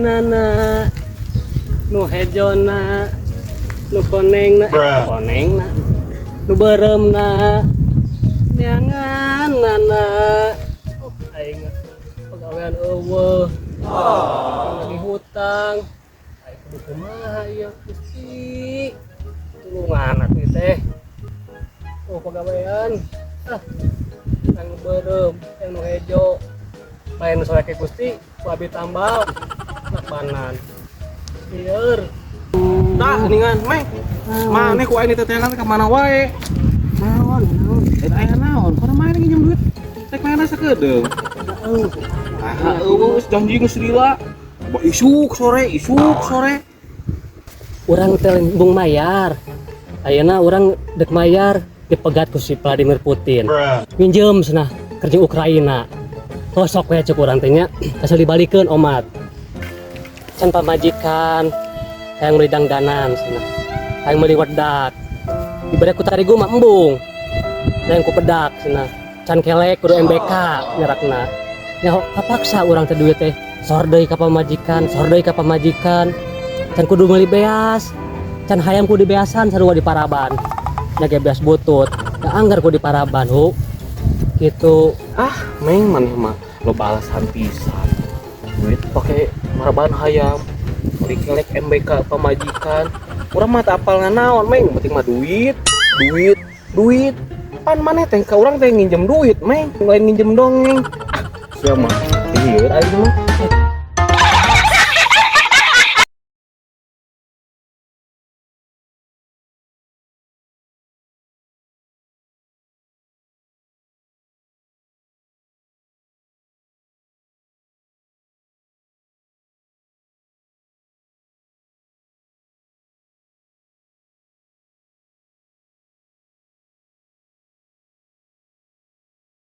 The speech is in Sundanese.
Neanganana nu hejona, nu konengna, eh, konengna, nu beureumna neanganana. Oh, aing pagawean euweuh, lagi hutang. Aing kudu kumaha ieu? Gusti, tulungan atuh teh. Oh, pagawean, ah, yang nu beureum, yang nu hejo, lain nu soek. Gusti, ku abi tambal lakbanan lieur. Tah, geuningan, Meng. Maneh ku aing diteteangan ka mana wae? Naon naon? Eh, aya naon? Kono maneh nginjem duit. Rek mana sakedeung? Eueuh. Ah, euweuh, geus janji geus lila. Ba isuk sore, isuk sore. Urang teh embung mayar. Ayeuna urang dek mayar dipegat ku si Vladimir Putin. Minjem cenah kerja Ukraina. Oh, sok we cek urang teh nya, asal dibalikeun omat. Can pamajikan hayang meuli dangdanan cenah, hayang meuli wedak, dibere ku tarigu mah embung, hayang ku pedak cenah, can kelek kudu MBK nyerakna nya. Kapaksa urang teh duit teh sor deui ka pamajikan, sor deui ka pamajikan. Can kudu meuli beas, can hayam kudu dibeasan, sarua di paraban nya ge beas butut da anggar kudu diparaban hu gitu. Ah, Meng, maneh mah loba alasan pisan. Duit pake maraban hayam. Meuli kelek, MBK pamajikan. Urang mah teu apal naon, Meng, penting mah duit, duit, duit. Pan maneh teh ka urang teh nginjem duit, Meng, lain nginjem dongeng. Ah, sia mah. Lieur aing mah.